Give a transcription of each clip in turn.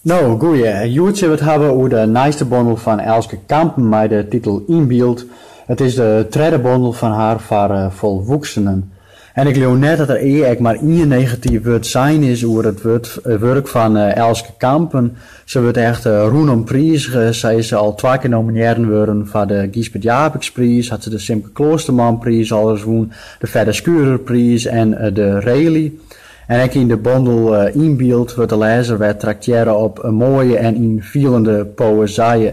No, goeie. Hjoed sille we it hawwe oer de nijste bondel fan Elske Kampen mei de titel Yn byld. It is de tredde bondel fan har foar folwoeksenen. En ik leau net dat der ea ek mar ien negatyf wurd sein is oer it wurk fan Elske Kampen. Se wurdt echt rûnom priizge. Sa is se al twa kear nominearre wurden foar de Gysbert Japicxpriis, hat se de Simke Kloostermanpriis alris wûn, de Fedde Schurerpriis en de Rely. En ek yn de bondel Yn byld wurdt de lêzer wer traktearre op in moaie en ynfielende poëzije.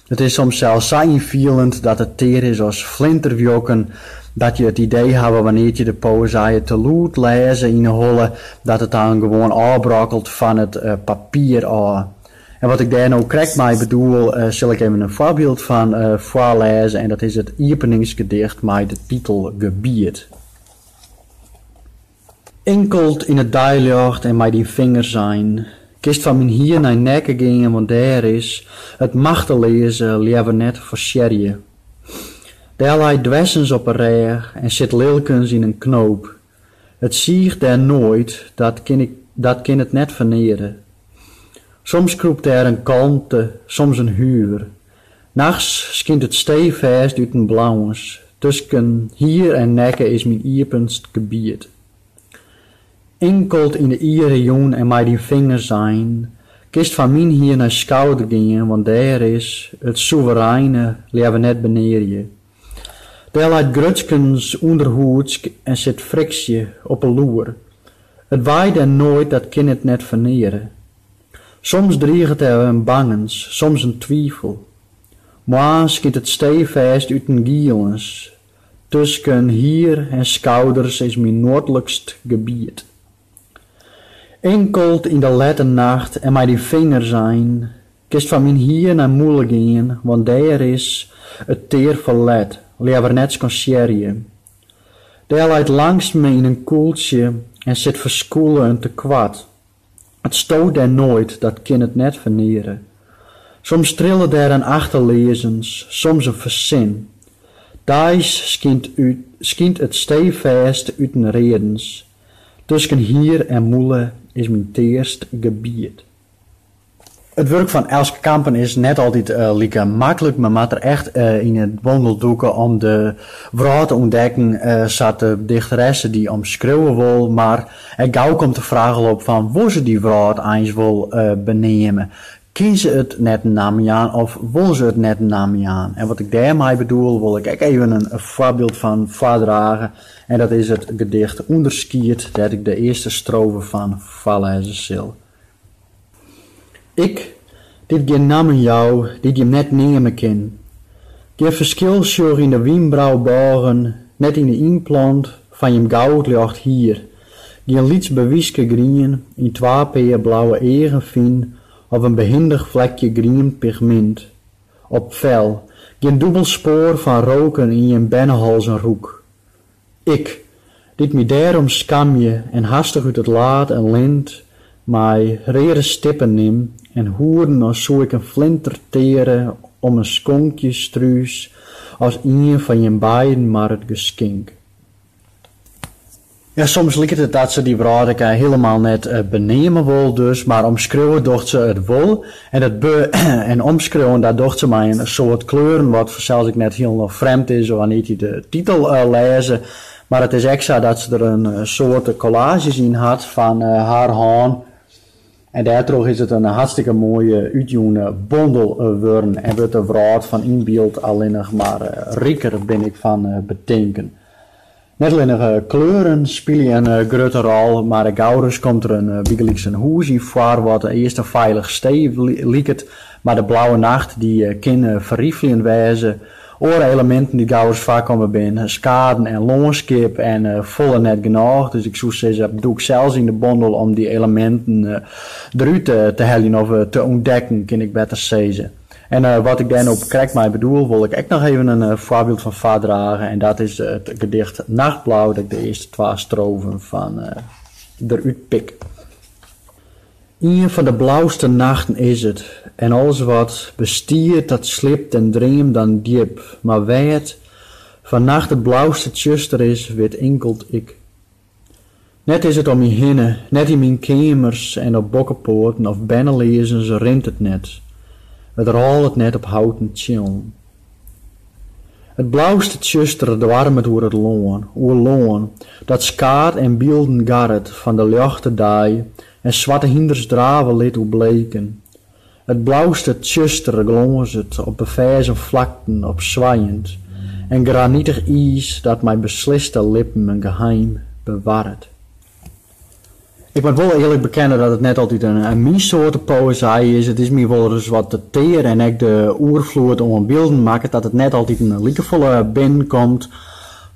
It is soms sels sa ynfielend dat it tear is as flinterwjokken, dat je it idee hawwe wannear't je de poëzije te lûd lêze yn 'e holle, dat it dan gewoan ôfbrokkelt fan it papier ôf. En wat ik dêr no krekt mei bedoel, sil ik even in foarbyld fan foarlêze en dat is it iepeningsgedicht mei de titel Gebiet. Inkeld yn it deiljocht en mei dyn fingersein kinst fan myn hier nei nekke gean want dêr is it machteleaze leaver net forsearje. Dêr leit dwersens op 'e rêch en sit lilkens yn in knoop. It siicht dêr noait, dat kin ik dat kin it net ferneare. Soms krûpt dêr in kalmte, soms in huver. Nachts skynt it steefêst út in blauwens. Tusken hier en nekke is myn iepenst gebiet. Inkeld yn de iere jûn en mei dyn fingersein kinst fan myn hier nei skouder gean, want dêr is it soevereine leaver net benearje. Dêr leit grutskens ûnderhûdsk en sit friksje op 'e loer. It waait dêr noait, dat kin it net ferneare. Soms driget der in bangens, soms in twifel. Moarns skynt it steefêst út in gielens. Tusken hier en skouders is myn noardlikst gebiet. Inkeld yn de lette nacht en mei dyn fingersein kinst fan myn hier nei mûle gean, want dêr is it tear ferlet, leaver net skansearje. Dêr leit langstme yn in kûltsje en sit ferskûle in tekoart. It stoot dêr noait, dat kin it net ferneare. Soms trillet dêr in achterleazens, soms in fersin. Deis skynt út skynt it steefêst út in readens. Tusken hier en mûle is myn tearst gebiet. It wurk fan Elske Kampen is net altyd like maklik. Men moat der echt yn it bondel dûke om de wrâld te ûntdekken sa't de dichteresse dy omskriuwe wol. Mar ek gau komt de fraach al op fan wol se dy wrâld eins wol beneame? Kin se it net in namme jaan of wol se it net in namme jaan? En wat ik dêrmei bedoel wol ik ek even in foarbyld fan foardrage en dat is it gedicht Underskied dêr't ik de earste strofe fan foarlêze sil. Ik, dy't gjin nammen jou, dy't jim net neame kin. Gjin ferskil sjoch yn de wynbraubôgen, net yn de ynplant fan jim goudljocht hier. Gjin lyts bewyske grien yn twa pear blauwe eagen fyn of in behindich flekje grien pigmint op fel, gjin dûbel spoar fan roken yn jim bernehalzen rûk. Ik, dy't my dêrom skamje en hastich út it laad in lint mei reade stippen nim en hoeden as soe ik in flinter teare om in skonkje strús as ien fan jim beiden mar it geskink. Ja, soms liket it dat se dy wrâld ek hielendal net beneame wol dus, mar omskriuwe docht se it wol. En dat be en omskriuwen dat docht se mei in soad kleuren, wat fansels ek net hielendal frjemd is wannear't je de titel lêze. Mar it is ek sa dat se der in soad kollaazjes yn hat fan har hân. En dêrtroch is it in hartstikke moaie útjûne bondel wurden en wurdt de wrâld fan Yn byld allinnich mar riker, bin ik fan betinken. Net allinnich kleuren spylje in grutte rol, mar ek gauris komt der in bygelyks in hûs yn foar wat earst in feilich stee liket, mar de blauwe nacht dy kin ferrifeljend wêze. Oare eleminten dy't gauris foarkomme binne skaden en lânskip en folle net genôch. Dus ik soe sizze, dûk sels yn de bondel om dy eleminten derút te heljen of te ûntdekken, kin ik better sizze. En wat ik dêr no krekt mei bedoel, wol ik ek noch even in foarbyld fan foardrage en dat is it gedicht Nachtblau, dêr't ik de earste twa strofen fan derút pik. Ien fan de blauste nachten is it en alles wat bestiet dat sliept en dreamt dan djip, mar wêr't fannacht it blauste tsjuster is, wit inkeld ik. Net is it om my hinne, net yn myn keamers en op bokkepoaten of bernelearzens rint it net. It rôlet net op houten tsjillen. It blauste tsjuster doarmet oer it lân, oer lân, dat skaad en bylden garret fan de ljochte dei en swarte hynders drave lit oer bleken. It blauste tsjuster glânzet op beferzen flakten op swijend en granitich iis dat mei besliste lippen in geheim bewarret. Ik moat wol earlik bekenne dat it net altyd in myn soarte poëzij is. It is my wolris wat te tear en ek de oerfloed oan bylden makket dat it net altyd likefolle binnenkomt.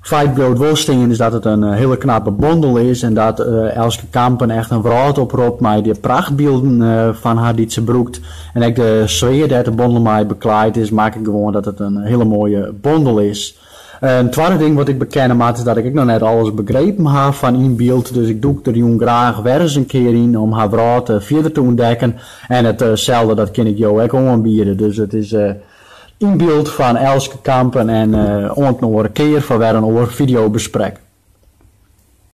Feit bliuwt wol stean is dat it in hiele knappe bondel is en dat Elske Kampen echt in wrâld opropt mei de prachtbylden fan har dy't se brûkt. En ek de sfear dêr't de bondel mei beklaaid is makket gewoan dat it in hiele moaie bondel is. In twadde ding wat ik bekenne moat is dat ik ek noch net alles begrepen ha fan Yn Byld, dus ik dûk der jûn graach wer ris in kear yn om har wrâld fierder te ûntdekken. En itselde dat kin ik jo ek oanbiede. Dus it is Yn Byld fan Elske Kampen en oant in oare kear foar wer in oar fideobesprek.